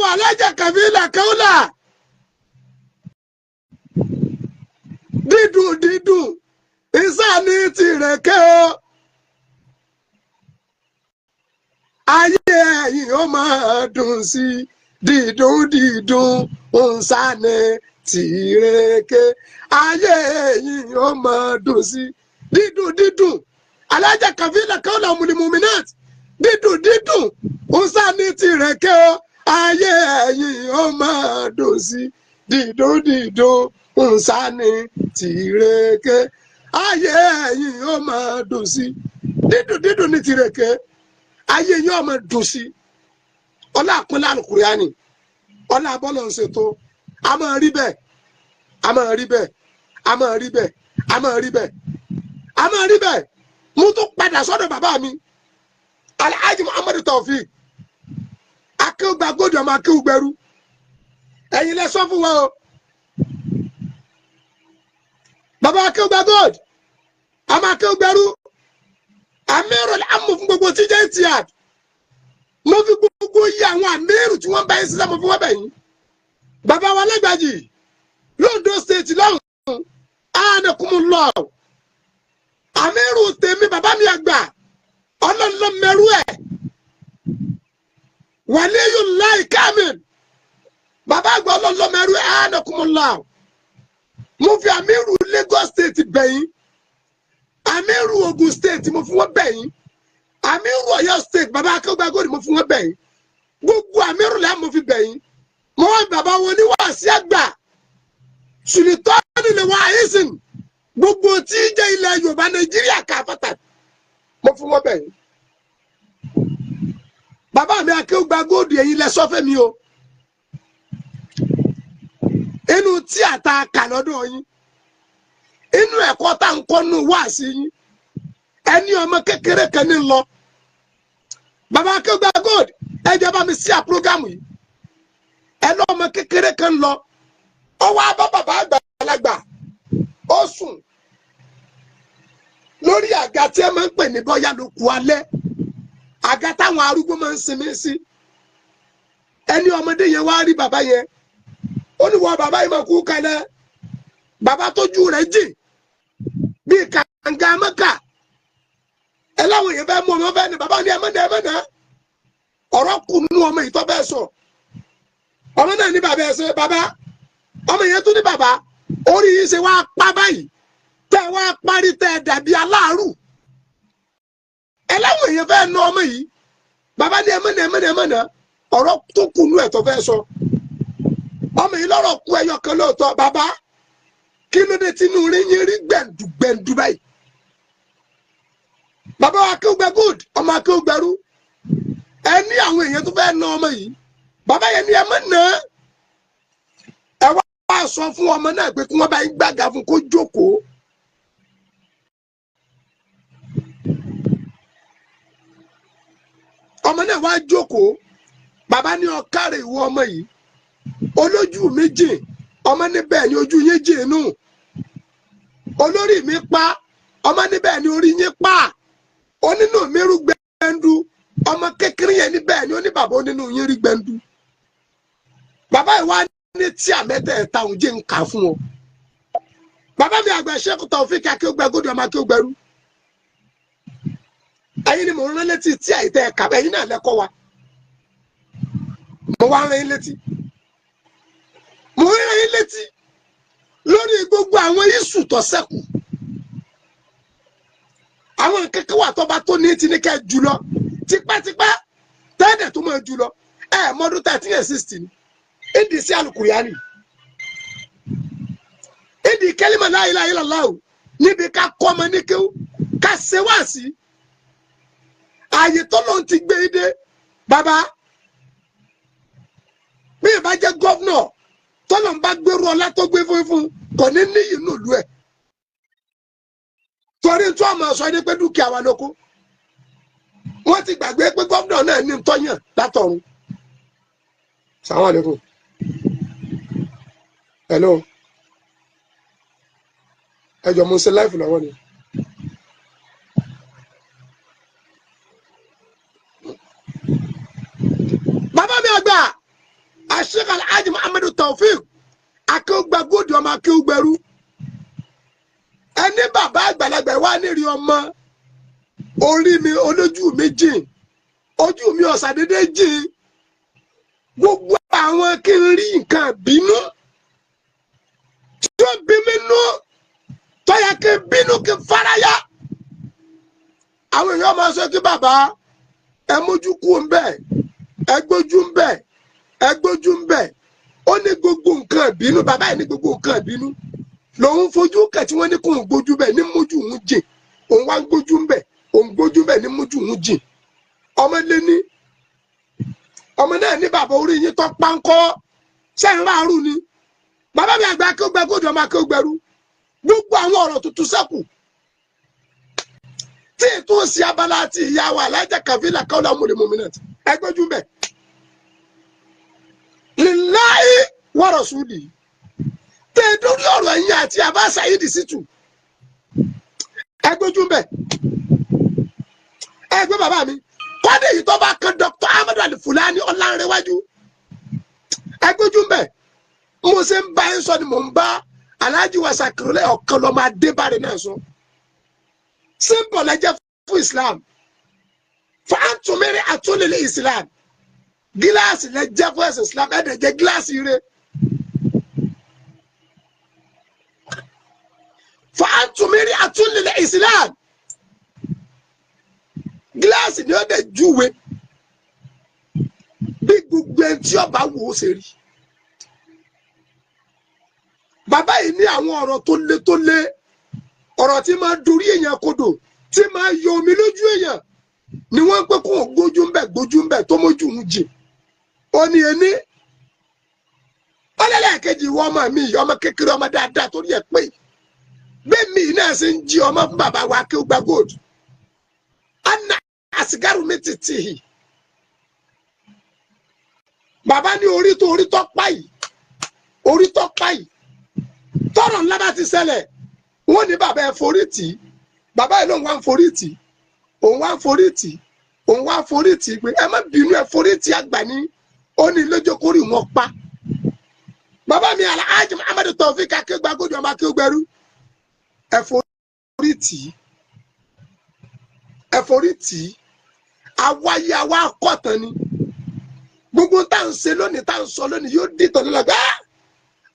Bàbá wa alájà kàfílà kàúlà dídùn dídùn ìsáni tìrẹ̀kẹ́ o ayé ẹ̀yìn ó máa dùn sí dídùn dídùn ìsáni tìrẹ̀kẹ́ ayé ẹ̀yìn ó máa dùn sí dídùn dídùn alájà kàfílà kàúlà mùlìmùmínát dídùn dídùn ìsáni tìrẹ̀kẹ́ o ayé ẹ̀yìn ó máa dùn sí dídùn dídùn nsani tìrèké ayé ẹ̀yìn ó máa dùn sí dídùn dídùn ní tìrèké ayé yín ó máa dùn sí ọlá àpínlẹ̀ àlùkùránì ọlá abọ́lọ̀ ń ṣètò a máa rí bẹ́ẹ̀ a máa rí bẹ́ẹ̀ a máa rí bẹ́ẹ̀ a máa rí bẹ́ẹ̀ a máa rí bẹ́ẹ̀. Mo tún padà sọ́dọ̀ bàbá mi Alhaji Muhammadu Taofik akéwùgbà gbọ́dọ̀ ọmọ akéwùgbẹ́rú ẹ̀yin lẹ sọ fún wa o. Bàbá akéwùgbà gold ọmọ akéwùgbẹ́rú amírò amú fún gbogbo tíjẹ́ Etihad. Mo fi gbogbo yí àwọn amírù tí wọ́n bá yín sísá mo fi wọ́n bẹ̀ yín. Bàbá wa lẹ́gbàjì l'Ondo state lọ́hùn-ún ánàkùnmùlọ amírù tèmi bàbá mi àgbà ọlọ́nlọ́mẹrú ẹ̀ wàlíyùláì kámìn bàbá àgbà ọlọ́nlọ́mẹrú ẹ̀ ánàkùnmùlọ. Mo fi amírù Lagos state bẹ̀yìn, amírù Ogun state mo fi wọ́n bẹ̀yìn, amírù Ọ̀yọ́ state bàbá akéwàgbọ́n mo fi wọ́n bẹ̀yìn, gbogbo amírù lẹ́yìn mo fi bẹ̀yìn. Mo wá bàbá wọn ní wàásí àgbà sùlítọ́ọ̀nù lè wá àyíṣìn gbogbo tí í jẹ́ ilẹ̀ Yorùbá Nàìjíríà káfàtà mo fi wọ́n bẹ̀yìn. Bàbá mi akéwàgbà góòdù ẹ̀yin lẹ sọ́fẹ́ mi o. Inú tí a ta kà lọ́dọ̀ yín, inú ẹ̀kọ́ tá ń kọ́ nù wá sí yín, ẹni ọmọ kékeré kan ní lọ. Bàbá akéwàgbà gold ẹ jẹ́ bá mi sí à prógámù yìí. Ẹ lọ ọmọ kékeré kan lọ, ó wá bá bàbá àgbàlagbà, ó sùn lórí àga tí ẹ máa ń pè ní bọ́yá ló kú alẹ́, àga táwọn arúgbó máa ń sinmi sí. Ẹni ọmọdé yẹn wá rí bàbá yẹn, ó ní wọ bàbá yìí máa kú kalẹ̀. Bàbá tójú rẹ̀ jìn bíi kànga mẹ́kà. Ẹ láwọn èèyàn fẹ́ mú ọmọ fẹ́ ni bàbá ní ẹ mọ̀nà ẹ mọ̀nà. Ọ̀rọ̀ kù nínú ọmọ yìí tó fẹ́ sọ. Ọmọ náà ní bàbá ẹ ṣe bàbá. Ọmọ yẹn tún ní bàbá. Orí yìí ṣe wá pa báyìí. Tẹ́ wá parí tẹ́ dàbí aláàrù. Ẹ láwọn èèyàn fẹ́ ná ọmọ yìí. Bàbá ní ẹ mọ̀nà ẹ mọ̀nà ẹ mọ̀nà. Ọ̀rọ̀ tó kù nínú ẹ̀ tó fẹ́ sọ. Ọmọ yìí lọ́rọ̀ kú ẹyọ kan lóòótọ́. Bàbá kí ló dé tínú rí yín rí gbẹ̀ǹdù gbẹ̀ǹdù báyìí? Bàbá wa akéwùgbẹ́ gold ọmọ akéwùgbẹ́rú ẹ ní àwọn èèyàn tó fẹ́ ná ọmọ yìí. Bàbá yẹn ní ẹ mọ̀ ná ẹ wá sọ fún ọmọ náà pé kí wọ́n bá yín gbàgà fún kó jókòó. Ọmọ náà wá jókòó. Bàbá ní ọkàrẹ̀ ìwọ ọmọ yìí, olójú mi jìn. Ọmọ níbẹ̀ ni ojú yín jìn nù. Olórí mi pa. Ọmọ níbẹ̀ ni orí yín pa. Onínú mi rú gbẹ̀ndu. Ọmọ kékeré yẹn níbẹ̀ ni ó ní bàbá onínú yín rí gbẹ̀ndu. Bàbá yìí wá ní tí àmẹ́tẹ̀ẹ̀ta òun jẹ́ ń kà fún ọ. Bàbá mi àgbà Sheikh Taofik akéwùgbà gòdì ọmọ akéwùgbẹ̀rú. Ẹ̀yin ni mò ń rán létí tí àìtẹ́ ẹ̀ka ẹ̀yin náà lẹ́kọ́ wa. Mo wá rán yín létí. Mo ń rán yín létí lórí gbogbo àwọn iṣu tó ṣẹ́kù. Àwọn kẹ̀kẹ́ wà tó bá tó ní ti ní kẹ́ jùlọ tipẹ́tipẹ́ tẹ́ẹ̀dẹ̀ tó máa jùlọ ẹ̀ mọ́dún 1360 ni. Ìdí sí alukuriani, ìdí kẹ́límà la ilaha illallah níbi ká kọ́ ọmọ ní kéwú ká ṣe wá sí ààyè tó lóun ti gbé dé. Bàbá bí ìbá jẹ́ gọ́vnọ̀ tọ́lọ̀ ń bá gbérú ọlá tó gbé fún kò ní níyì nílùú ẹ̀. Torí tí wọ́n máa sọ ní pé dúkìá wa lóko. Wọ́n ti gbàgbé pé gómìnà náà ní tọ́yàn látọ̀run. Sàwọn àlékún. Hello. Ẹ jọ̀ọ́ mo ń ṣe láìfù lọ́wọ́ ni. Bàbá mi àgbà Sheikh Alhaji Muhammadu Taofeek akéwùgbàgòdì ọmọ akéwùgbẹrú ẹni bàbá àgbàlagbà wà nírí ọmọ orí mi olójú mi jìn ojú mi ọ̀sàdédé jìn gbogbo àwọn kí n rí nǹkan bínú tí ó bí mi nú tọ́yà kí n bínú kí n faraya àwọn èèyàn máa sọ kí bàbá ẹ mójú kú ń bẹ ẹ gbójú ń bẹ ẹ gbójú ń bẹ ó ní gbogbo nǹkan ìbínú bàbá yìí ní gbogbo nǹkan ìbínú lòun fojú kẹ tí wọ́n ní kóun gbójú bẹ ní mójú òun jìn òun wá ń gbójú ń bẹ òun gbójú bẹ ní mójú òun jìn ọmọ lé ní ọmọ náà ní bàbá orí yín tó pánkọ́ ṣe ń ráàrú ni bàbá mi àgbà akéwògbẹ kójú ọmọ akéwògbẹrú gbogbo àwọn ọ̀rọ̀ tuntun sẹ́kù tí ètò òsì abala àti ìyá wa alájà kàfílà káwọlà mọlẹmọmí náà ẹgbẹ́jú bẹ́ẹ̀ lillahi wa rasuli tẹ dórí ọ̀rọ̀ ẹ̀yìn àti àbá Saheed Shittu ẹgbẹ́jú bẹ́ẹ̀ ẹgbẹ́ bàbá mi kọ́dé yìí tó bá kan Dr. Ahmed Al-Fulani Ọlánrewájú ẹgbẹ́jú bẹ́ẹ̀ mo ṣe ń bá yín sọ ni mò ń bá Alhaji wa Sakirulẹ̀ ọ̀kan lọ́mọ Adébárẹ̀ náà sọ simple lẹ́jẹ̀ fún Islam fàtúmẹ́rẹ́ àtúnlẹ̀lẹ̀ Islam gíláàsì lẹ́jẹ̀ fún ẹ̀sìn Islam ẹ̀dẹ̀ jẹ́ gíláàsì rẹ̀ fàtúmẹ́rẹ́ àtúnlẹ̀lẹ̀ Islam gíláàsì ni ó dẹ̀ júwe bí gbogbo ẹni tí ọba wò ó ṣe rí. Bàbá yìí ní àwọn ọ̀rọ̀ tó le tó le ọ̀rọ̀ tí máa dorí èèyàn kodò tí máa yọ omi lójú èèyàn ni wọ́n ń pẹ́ kó gbójú ń bẹ̀ gbójú ń bẹ̀ tó mójú ń jìn. Ó ní ení ọlẹ́lẹ́kejì ìwọ ọmọ mi yìí ọmọ kékeré ọmọ dáadáa torí ẹ̀ pé bẹ́ẹ̀ mi náà ṣe ń jí ọmọ fún bàbá wa kí ó gba gold. Anna asigaru mi ti tì í. Bàbá ní orí tó orí tó pa yìí orí tó pa yìí tọrọ ńlá bá ti ṣẹlẹ̀ wọ́n ní bàbá ẹ forí tì í bàbá yìí lóun wá ń forí tì í òun wá ń forí tì í òun wá ń forí tì í pé ẹ má bínú ẹ forí tì í àgbà ní ó ní lójókòrí wọn pa. Bàbá mi Alhaji Muhammadu Taofeek akégbàgòdì ọmọ akégbẹrú ẹ forí tì í ẹ forí tì í awáyé awá akọ̀tàn ni gbogbo tá à ń ṣe lónìí tá à ń sọ lónìí yóò dìtàn lọ́la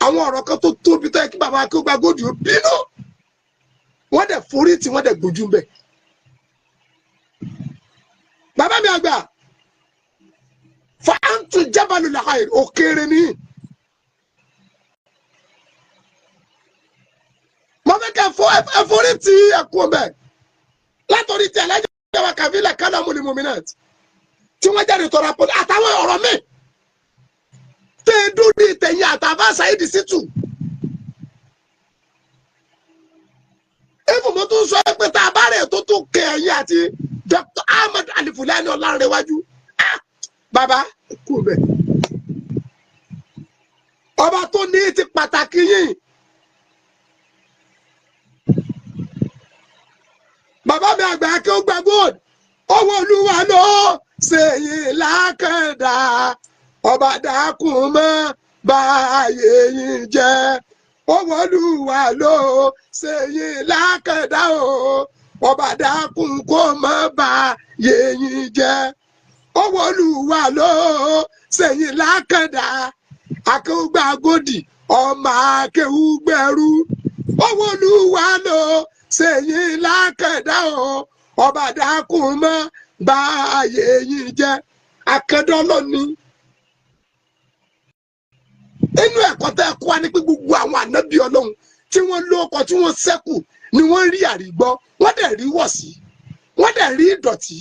àwọn ọ̀rọ̀ kan tó tóbi tó yẹ kí bàbá akégbàgòdì ó bínú wọ́n dẹ̀ forí tí wọ́n dẹ̀ gbójú ń bẹ̀. Bàbá mi àgbà fàántù jábàlù làkàyè òkèèrè ni. Mo fẹ́ kẹ́ ẹ forí tí ẹ kú ọbẹ̀ látọ̀rí tí alájà wa kàfílà kálọ̀ mùlùmùmínàt tí wọ́n jáde tọrọ àpò àtàwọn ọ̀rọ̀ mi tẹ́ ẹ dórí tẹ̀yìn àtàbà Saheed Shittu. Ifo mo tún sọ pé tá a bá rẹ̀ tó tún kẹ ẹ̀yìn àti Dr. Ahmed Al-Fulani Ọlánrewájú bàbá kú bẹ́ẹ̀. Ọba tó ní ti pàtàkì yìí. Bàbá mi àgbà kí ó gba gold owó olúwa ló ṣèyí lákàndá ọba dákun mọ́ báyé yín jẹ́ owó olúwa ló ṣèyí lákàndá o ọba dákun kó mọ́ báyé yín jẹ́ owó olúwa ló ṣèyí lákàndá akéwùgbà gòdì ọmọ akéwùgbẹrú owó olúwa ló ṣèyí lákàndá o ọba dákun mọ́ báyé yín jẹ́ akẹ́dọ́ lónìí. Inú ẹ̀kọ́ tẹ́ ẹ kọ́ wa ní pé gbogbo àwọn ànábì ọlọ́run tí wọ́n lóko tí wọ́n ṣẹ́kù ni wọ́n rí àrígbọ́ wọ́n dẹ̀ rí wọ̀sí wọ́n dẹ̀ rí ìdọ̀tí.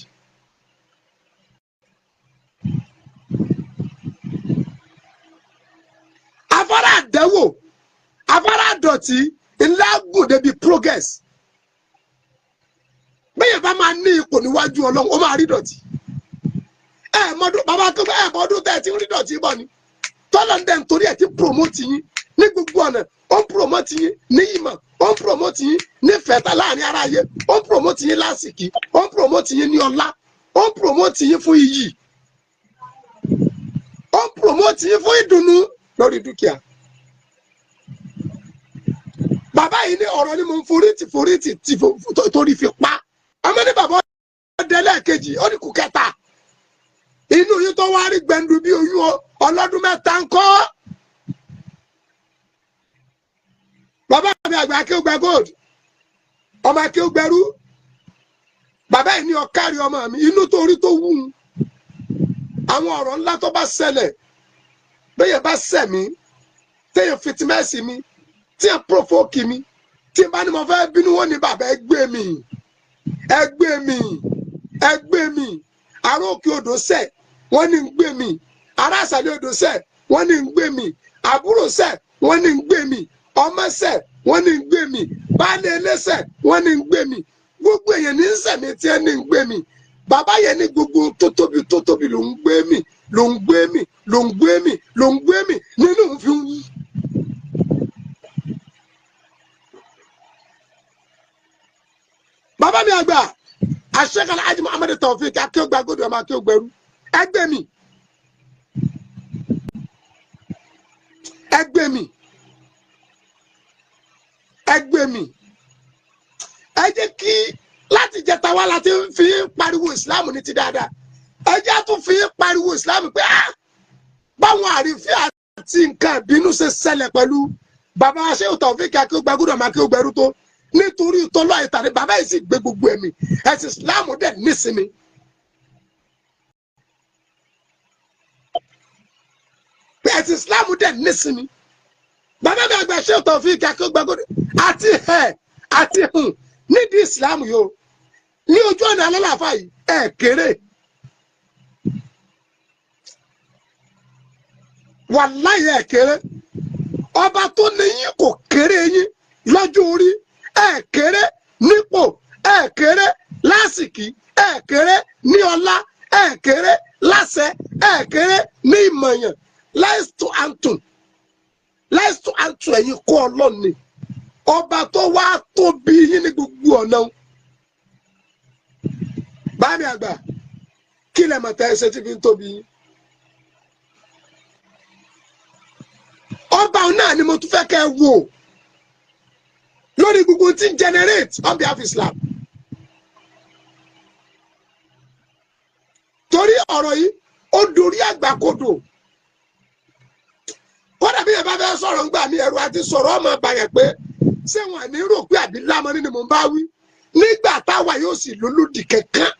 Afárá àdẹ́wò afárá àdọ̀tí ńlá gùn débi progress. Bẹ́ẹ̀ bá máa ní ipò níwájú ọlọ́run ó máa rí dọ̀tí. Ẹ mọdún bàbá tó ẹ mọdún tẹ́ ẹ ti ń rí dọ̀tí bọ̀ ni tọ́lọ̀ ń dẹ̀ nítorí ẹ̀ ti promote yín ní gbogbo ọ̀nà ó ń promote yín ní ìmọ̀ ó ń promote yín ní fẹ̀tà láàrin ara ayé ó ń promote yín lásìkí ó ń promote yín ní ọlá ó ń promote yín fún iyì ó ń promote. promote yín fún ìdùnnú lórí dúkìá. Bàbá yìí ní ọ̀rọ̀ ni mo ń forítì tí torí fi pa. Ọmọ ní bàbá ọdẹ lẹ́ẹ̀kejì ó ní kù kẹta. Inú yín tó wá rí gbẹ̀ndu bí oyún ọlọ́dún mẹ́ta ń kọ́. Bàbá mi àgbà akéwùgbà gold, ọmọ akéwùgbẹrú. Bàbá yìí ní ọ̀kárí ọmọ mi, inú tó rí tó wù ú. Àwọn ọ̀rọ̀ ńlá tó bá ṣẹlẹ̀, bẹ́yẹn bá ṣẹ̀ mí, téèyàn fitimẹ́sì mi, tí ẹ provoke mi, tí n bá ní mo fẹ́ bínú wọn ní bàbá ẹ gbé mi, ẹ gbé mi, ẹ gbé mi. Ará òkè odò sẹ̀, wọ́n ní ń gbé mi. Ará àsàlẹ̀ odò sẹ̀, wọ́n ní ń gbé mi. Àbúrò sẹ̀, wọ́n ní ń gbé mi. Ọmọ sẹ̀, wọ́n ní ń gbé mi. Baálé ilé sẹ̀, wọ́n ní ń gbé mi. Gbogbo èèyàn ní ń sẹ̀ mi tí ẹ ní ń gbé mi. Bàbá yẹn ní gbogbo tó tóbi tó tóbi ló ń gbé mi, ló ń gbé mi, ló ń gbé mi, ló ń gbé mi nínú fi ń wú. Bàbá mi àgbà Sheikh Alhaji Muhammad Taofeek akéwògbà gbọdọ̀ ọmọ akéwògbẹrú ẹgbẹ́ mi, ẹgbẹ́ mi, ẹgbẹ́ mi. Ẹ jẹ́ kí láti jẹta wá láti fi pariwo ìsìláàmù ní ti dáadáa, ẹ jẹ́ tún fi pariwo ìsìláàmù pé báwọn àrífín àti nǹkan ìbínú ṣe ṣẹlẹ̀ pẹ̀lú bàbá Sheikh Taofeek akéwògbà gbọdọ̀ ọmọ akéwògbẹrú tó nítorí tọ́lọ́ àìtàrí bàbá yìí sì gbé gbogbo ẹ̀mí ẹ̀sìn ìsìláàmù dẹ̀ nísinmi. Ẹ̀sìn ìsìláàmù dẹ̀ nísinmi. Bàbá mi àgbà Sheikh Taofeek akéwògbàgbọ́dọ̀ àti ẹ̀ àti hùn nídìí ìsìláàmù yìí o ní ojú ọ̀nà alálàáfà yìí ẹ̀ kéré. Wàláhì ẹ̀ kéré. Ọba tó ní yín kò kéré yín lọ́jọ́ orí. Ẹ kéré nípò, ẹ kéré lásìkí, ẹ kéré ní ọlá, ẹ kéré láṣẹ, ẹ kéré ní ìmọ̀yàn. Láìsítò àǹtùn, láìsítò àǹtùn ẹ̀yin kọ́ ọlọ́ni. Ọba tó wá tóbi yín ní gbogbo ọ̀nà. Báàmì àgbà, kí lẹ mọ̀ tẹ́ ẹ ṣe tí fi ń tóbi yín? Ọba náà ni mo tún fẹ́ kẹ́ ẹ wò lórí gbogbo tí ń generate on behalf of Islam. Torí ọ̀rọ̀ yìí ó dorí àgbàkodò. Kódà bí yẹn bá fẹ́ sọ̀rọ̀ ńgbà mí ẹ̀rù àti sọ̀rọ̀ ọmọ bàyẹ̀ pé ṣé wọn ní rò pé àbí lámọ́ní ni mò ń bá wí nígbà táwa yóò sì lólùdì kankan.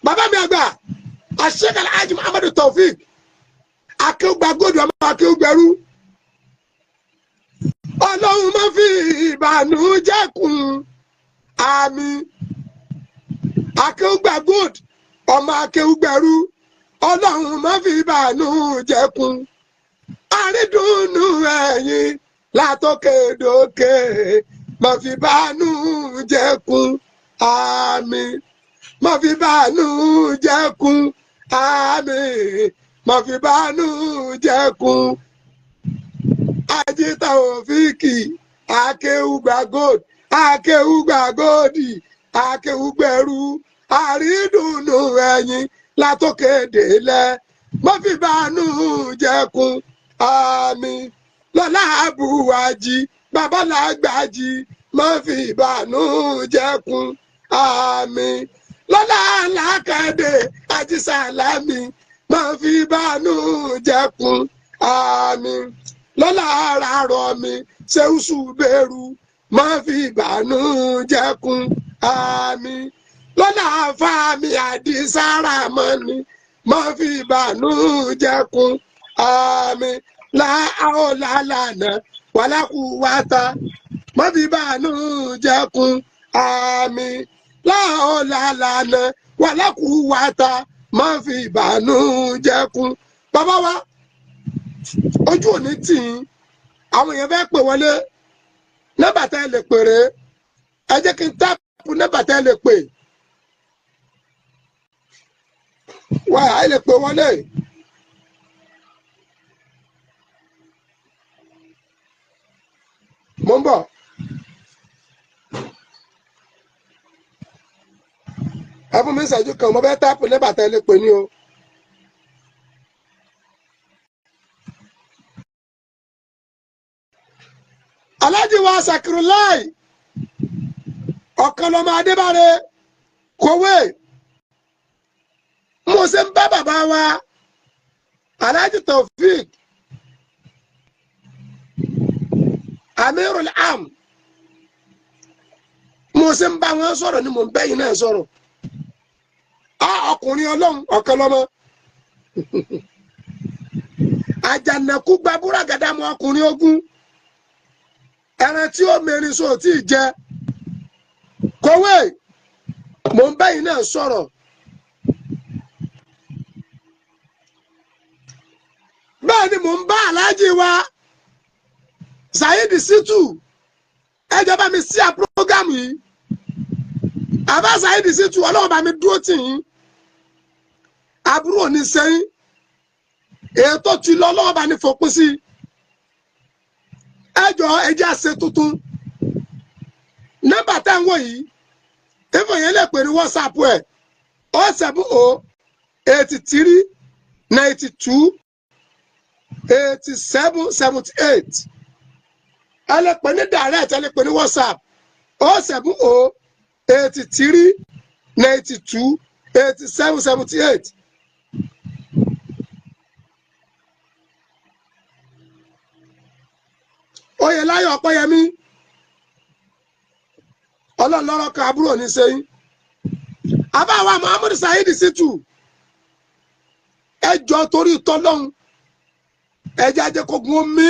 Bàbá mi àgbà Sheikh Alhaji Muhammad Taofeek akéwùgbàgodò ọmọ akéwùgbẹrú. Ọlọ́run má fi ìbànújẹ́ kún àmì. Akéwùgbà gold ọmọ akéwùgbẹrú. Ọlọ́run má fi ìbànújẹ́ kún. Àrídùnnú ẹ̀yìn látòkèdókè má fi ìbànújẹ́ kún àmì. Má fi ìbànújẹ́ kún àmì. Má fi ìbànújẹ́ kún. Haji Taofeek akéwùgbà gold akéwùgbà góòdì akéwùgbẹrú àrídùnnú ẹ̀yìn látòkè délẹ̀ má fi bànújẹ́ kún àmì. Lọ́lá àbúwájì babalágbájì má fi bànújẹ́ kún àmì. Lọ́lá alákàdé ajísàlámì má fi bànújẹ́ kún àmì. Lọ́lá ara rọ̀ mi ṣéṣù bẹ̀rù má fi ìbànújẹ́ kún àmì. Lọ́lá fáàmì àdìsára mọ́ni má fi ìbànújẹ́ kún àmì. Láàólàlànà wàlákùwàtà má fi ìbànújẹ́ kún àmì. Láàólàlànà wàlákùwàtà má fi ìbànújẹ́ kún. Bàbá wa ojú òní tì í, àwọn èèyàn fẹ́ pè wọlé. Nọ́mbà tẹ́ ẹ lè pè rèé, ẹ jẹ́ kí n táàpù nọ́mbà tẹ́ ẹ lè pè wá, ẹ lè pè wọlé. Mo ń bọ̀. Ẹ fún mi ìṣẹ́jú kan, mo fẹ́ táìpù nọ́mbà tẹ́ lè pè ní o. Alhaji wa Sakirulai ọ̀kan lọ́mọ Adébáre kòwé, mo ṣe ń bá bàbá wa Alhaji Taofik Amirul Am, mo ṣe ń bá wọn sọ̀rọ̀ ni mo ń bẹ́yìn náà sọ̀rọ̀. A ọkùnrin ọlọ́run ọ̀kan lọ́mọ àjànàkú gba búragàdà mọ ọkùnrin ogun, ẹran tí ó mẹ́rin sọ tí ì jẹ. Kọ̀wé, mò ń bẹ́yìn náà sọ̀rọ̀. Bẹ́ẹ̀ ni mò ń bá aláàjì wa Saheed Shittu, ẹ jọ̀ọ́ bá mi sí à prógámù yìí. Àbá Saheed Shittu, ọlọ́run bá mi dúró tì yín, àbúrò ní sẹ́yìn, èyí tó ti lọ ọlọ́run bá ní fòpin sí. Ẹ jọ̀ọ́ ẹ jẹ́ àṣẹ tuntun. Nọ́mbà tá ń wò yìí, ìfọ̀ yẹn lè pè ní WhatsApp ẹ̀ 070 83 92 87 78. Ẹ lè pè ní direct, ẹ lè pè ní WhatsApp 070 83 92 87 78. Oyèláyọ̀ Ọpẹ́yẹmí, ọlọ́run lọ́rọ̀ kan àbúrò ní sẹ́yìn. Àbáwá Muhammad Saheed Shittu, ẹ jọ torí tọ́lọ́hún, ẹ jẹ́ ajẹ́ kógun omi,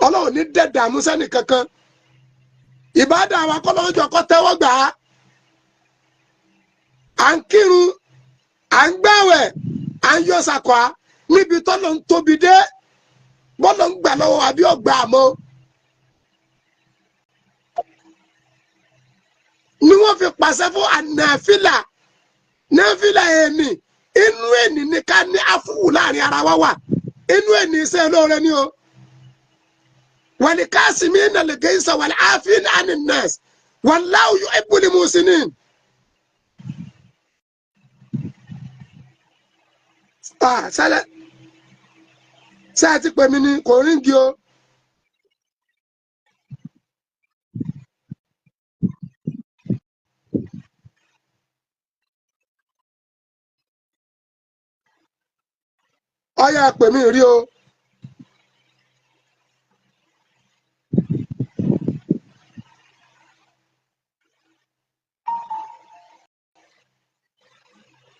ọlọ́run ní dẹ̀dàmú sẹ́ni kankan. Ìbádà wa kọ́ lọ́wọ́ jọ kọ́ tẹ́wọ́ gbà á. À ń kírun, à ń gbàwẹ̀, à ń yọ sàkọ́ níbi tọ́lọ́ ń tóbi dé, bọ́lọ̀ ń gbà lọ́wọ́ àbí ọ̀gbà àmọ́. Ni wọ́n fi pàṣẹ fún ànàfílà, nàfílà ẹni inú ẹni ní ká ní àfúwù láàrin ara wa wà, inú ẹni iṣẹ́ olóore ni o. Wàlí káàsìmí nàlẹ́ gẹ̀ẹ́sà wàlí àfin àní nẹ́ẹ̀sì wàláwù yóò ẹ̀bùnì mùsùlùmí. Sálẹ̀ ṣé ẹ ti pè mí ní kò ríǹgì o. Ọyá pè mí rí o.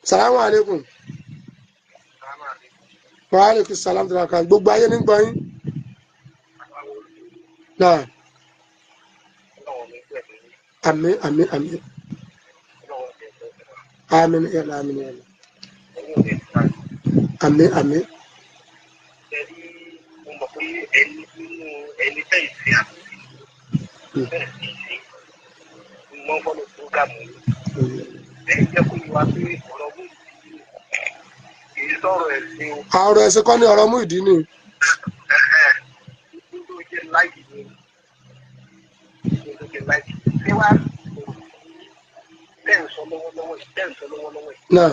Salamu alaikum. Wa alaikum salam tó ra gbogbo ayé ní gbọ́ yín. Náà. Àmín àmín àmín. Àmín yàrá àmín yàrá. Àmín àmín. Ọ̀rọ̀ ẹ̀sìn kọ́ ni ọ̀rọ̀ Muyideen ni. Náà.